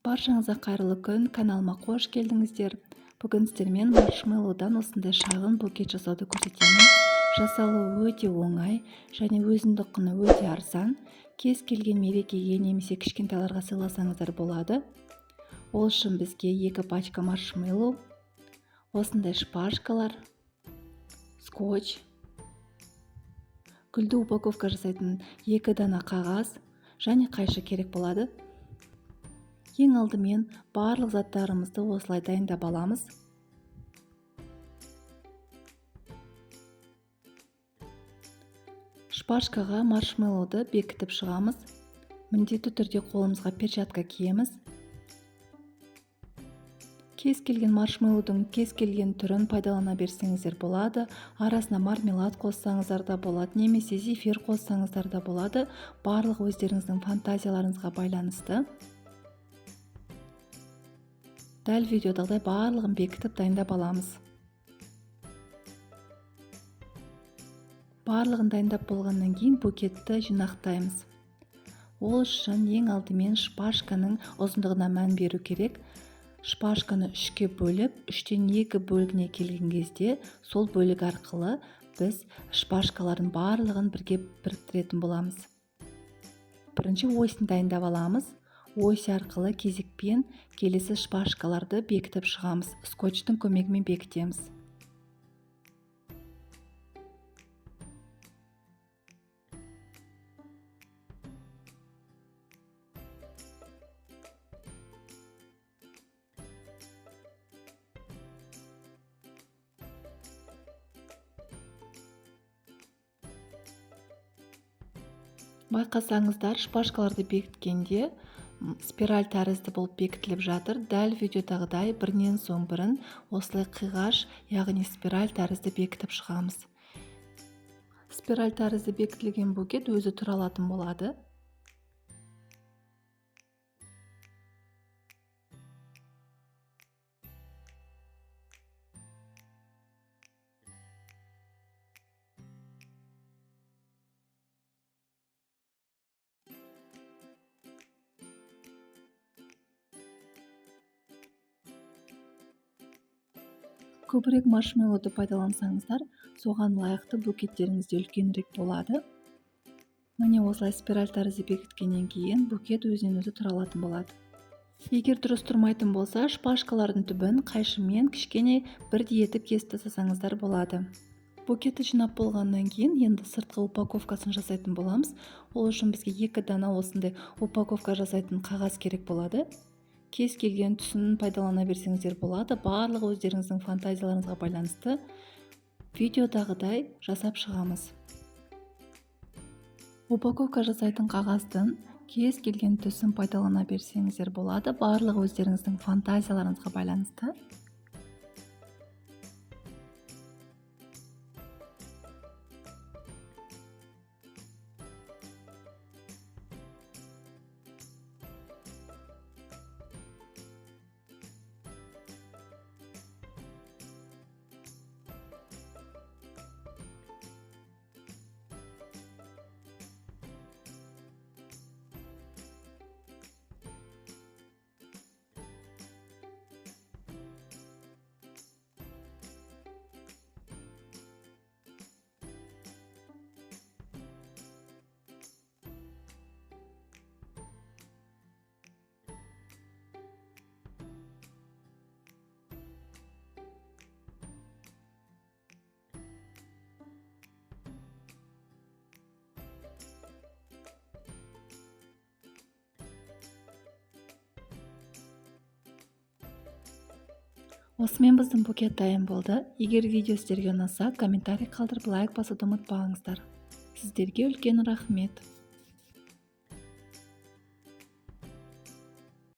Баршаңызға қайырлы күн, каналыма қош келдіңіздер. Бүгін сіздермен маршмеллоудан осындай шағын букет жасауды көрсетемін. Жасалуы өте оңай және өзіндік құны өте арзан. Кез келген мерекеге немесе кішкентайларға сыйласаңыздар болады. Ол үшін бізге 2 пачка маршмеллоу, осындай шпажкалар, скотч, гүлді упаковка жасайтын 2 дана қағаз және қайшы керек болады. Ең алдымен барлық заттарымызды осылай дайындап аламыз. Шпажкаға маршмеллоуды бекітіп шығамыз. Міндетті түрде қолымызға перчатка киеміз. Кез келген маршмеллоудың кез келген түрін пайдалана берсеңіздер болады. Арасына мармелад қоссаңыздар да болады, немесе зефир қоссаңыздар да болады. Барлық өздеріңіздің фантазияларыңызға байланысты. Дәл видеодағыдай барлығын бекітіп дайындап аламыз. Барлығын дайындап болғаннан кейін букетті жинақтаймыз. Ол үшін ең алдымен шпажканың ұзындығына мән беру керек. Шпажканы 3-ке бөліп, 3-тен 2 бөлігіне келген кезде сол бөлік арқылы біз шпажкалардың барлығын бірге біріктіретін боламыз. Бірінші осін дайындап аламыз. Ось арқылы кезекпен келесі шпажкаларды бекітіп шығамыз. Скотчтың көмегімен бекітеміз. Байқасаңыздар, шпажкаларды бекіткенде спираль тәрізді болып бекітіліп жатыр. Дәл видеодағыдай бірінен соң бірін осылай қиғаш, яғни спираль тәрізді бекітіп шығамыз. Спираль тәрізді бекітілген букет өзі тұра алатын болады. Көбірек маршмеллоуды пайдалансаңыздар, соған лайықты букеттеріңіз де үлкенірек болады. Міне осылай спираль тәрізді бекіткеннен кейін букет өзінен өзі тұра алатын болады. Егер дұрыс тұрмайтын болса, шпажкалардың түбін қайшымен кішкене бірдей етіп кесіп тастасаңыздар болады. Букетті жинап болғаннан кейін енді сыртқы упаковкасын жасайтын боламыз. Ол үшін бізге 2 дана осындай упаковка жасайтын қағаз керек болады. Кез келген түсін пайдалана берсеңіздер болады. Барлығы өздеріңіздің фантазияларыңызға байланысты видеодағыдай жасап шығамыз. Упаковка жасайтын қағаздың кез келген түсін пайдалана берсеңіздер болады. Барлығы өздеріңіздің фантазияларыңызға байланысты. Осымен біздің букет дайын болды. Егер видео сіздерге ұнаса, комментарий қалдырып, лайк басуды ұмытпаңыздар. Сіздерге үлкен рахмет.